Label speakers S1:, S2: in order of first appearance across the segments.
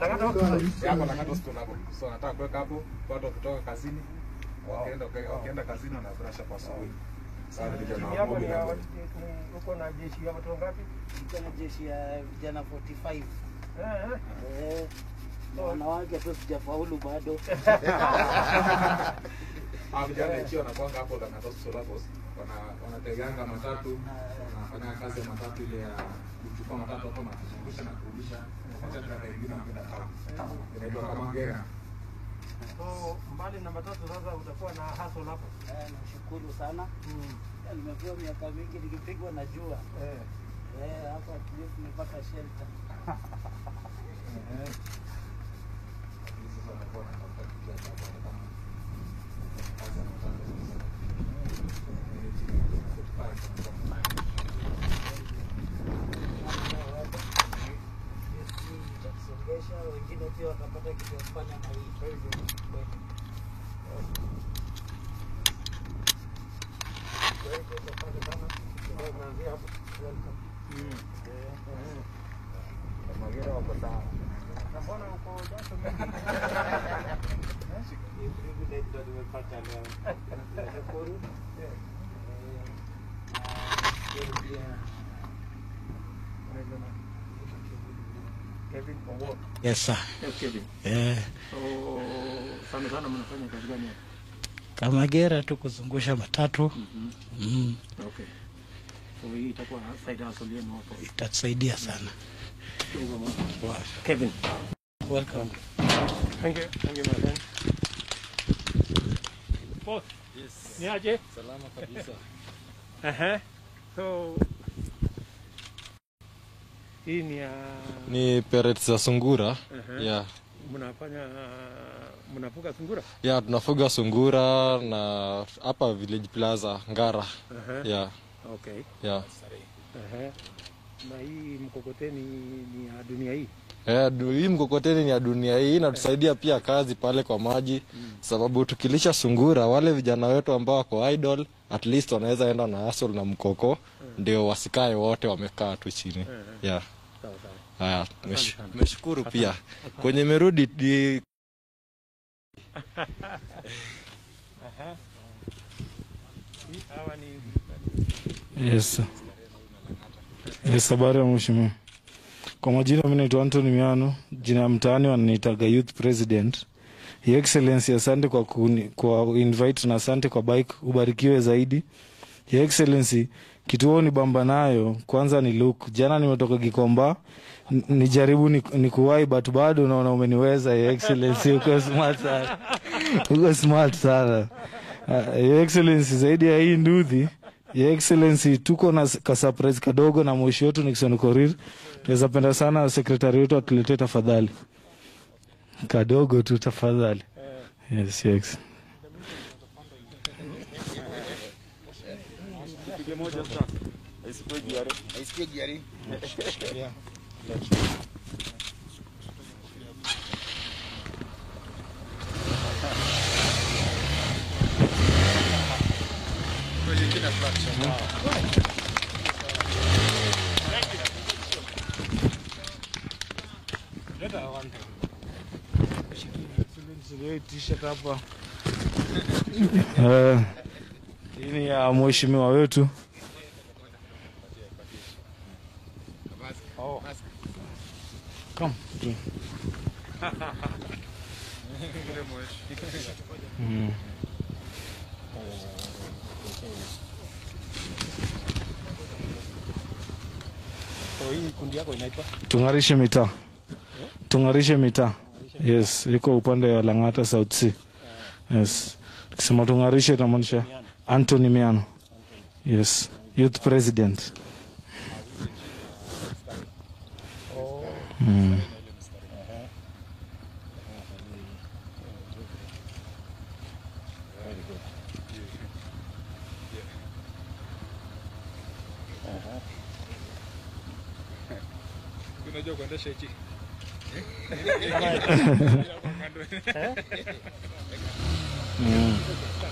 S1: Lang'ata Hospital.
S2: Hapo Lang'ata Hospital hapo. So nataka kuweka hapo watu wakitoka kazini. Wakienda kazini wana brush up asubuhi. Sana vijana wa
S1: Yako ni uko na jeshi ya watu wangapi?
S3: Niko na jeshi ya vijana 45.
S1: Eh.
S3: Wanawake tu sijafaulu bado.
S2: Vijana ikiwa wanakuanga hapo Lang'ata Hospital hapo, wanateganga matatu, wanafanya kazi ya matatu ile ya kuchukua matatu hapo na kuzungusha na kurudisha. Wacha na wengine wanakwenda town. Inaitwa kama ngera.
S1: So mbali na matatu sasa utakuwa na hustle hapo.
S3: Nashukuru sana. Nimekuwa miaka mingi nikipigwa na jua. Hapa at least nimepata shelter. Itatusongesha, wengine pia watapata kitu ya kufanya na hii.
S1: Mbona uko jasho mingi?
S3: Ni privilege ndo nimepata leo. Nashukuru.
S1: Kevin Owuor.
S3: Yes sir.
S1: Yes, Kevin. So sana sana mnafanya kazi gani hapa?
S3: Kamagera tu kuzungusha matatu.
S1: Okay. So hii itakuwa side hustle yenu hapo.
S3: Itatusaidia sana.
S1: Kevin.
S3: Welcome.
S1: Thank you. Thank you my friend. Boss. Yes. Ni aje?
S2: Salama kabisa.
S1: So hii ni ya
S4: ni pellets za sungura. Yeah.
S1: Mnafuga sungura?
S4: Yeah, tunafuga sungura na hapa Village Plaza Ngara. Yeah.
S1: Okay.
S4: Yeah.
S1: Na hii mkokoteni ni ya dunia hii?
S4: Hii mkokoteni ni ya dunia hii, inatusaidia pia kazi pale kwa maji. Sababu tukilisha sungura wale vijana wetu ambao wako idle at least wanaweza enda na hustle na mkoko, ndio wasikae wote wamekaa tu chini. Yeah.
S1: Sawa sawa.
S4: Haya, nimeshukuru pia. Kwenye merudi di...
S5: Yes. Yes, habari ya mheshimiwa. Kwa majina mimi naitwa Anthony Miano, jina ya mtaani wananiitaga Youth President. Your Excellency, asante kwa kwa invite na asante kwa bike, ubarikiwe zaidi. Your Excellency, kituo ni bamba nayo, kwanza ni look. Jana nimetoka Gikomba, nijaribu ni kuwahi but bado naona umeniweza Your Excellency, uko smart sana. Uko smart sana. Your Excellency, zaidi ya hii nduthi, Your Excellency, tuko na ka surprise kadogo na mwisho wetu Nixon Korir. Tunaweza penda sana secretary wetu atuletee tafadhali. Kadogo tu tafadhali. Yes, yes. Hii ni ya mheshimiwa wetu. Come. Tungarishe mitaa. Tungarishe mitaa. Yes, iko upande wa Lang'ata South C. Yes. Tukisema tungarishe tunamaanisha Anthony Miano. Yes, Youth President.
S2: Unajua kuendesha hichi.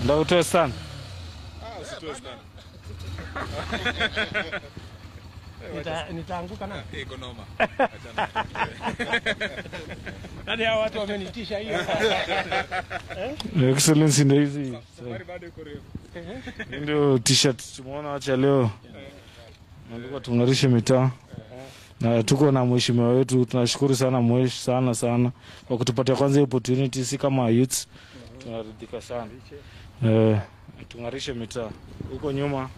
S5: Ndio utoe sana.
S2: Usitoe sana.
S1: Nitaanguka na?
S2: Iko noma. Achana.
S1: Hadi hao watu wamenitisha hiyo.
S5: Excellency, ndio hizi
S2: Safari bado iko refu.
S5: Ndio t-shirt tumeona, acha leo nalikuwa tung'arishe mitaa na tuko na mheshimiwa wetu. Tunashukuru sana mhesh sana sana kwa kutupatia kwanza hiyo opportunity. Si kama youths tunaridhika sana tung'arishe mitaa huko nyuma.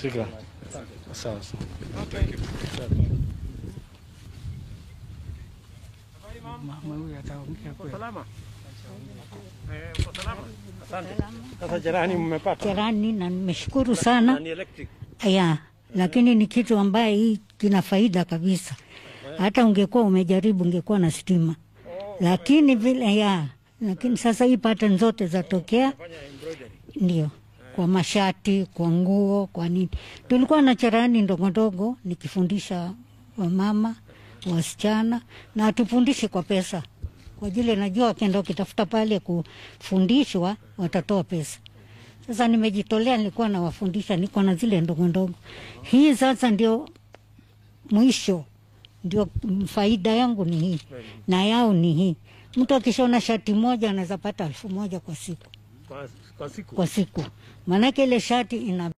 S5: Shika. Sawa sawa.
S3: Mama huyu ataongea kweli.
S1: Salama. Uko salama? Asante. Sasa cherehani mmepata?
S6: Cherehani na nimeshukuru sana.
S1: Na ni electric.
S6: Ya, lakini ni kitu ambaye hii kina faida kabisa. Hata ungekuwa umejaribu ungekuwa na stima. Lakini vile ya, lakini sasa hii pattern zote zatokea. Ndio. Kwa mashati, kwa nguo, kwa nini. Tulikuwa na cherehani ndogo ndogo nikifundisha wamama, wasichana, na hatufundishi kwa pesa. Kwa ajili najua wakienda wakitafuta pale kufundishwa watatoa pesa. Sasa nimejitolea, nilikuwa nawafundisha, niko na zile ndogo ndogo. Hii sasa ndio mwisho, ndio faida yangu ni hii na yao ni hii. Mtu akishona shati moja anaweza pata 1000 kwa siku.
S1: Kwa siku.
S6: Kwa siku. Maanake ile shati ina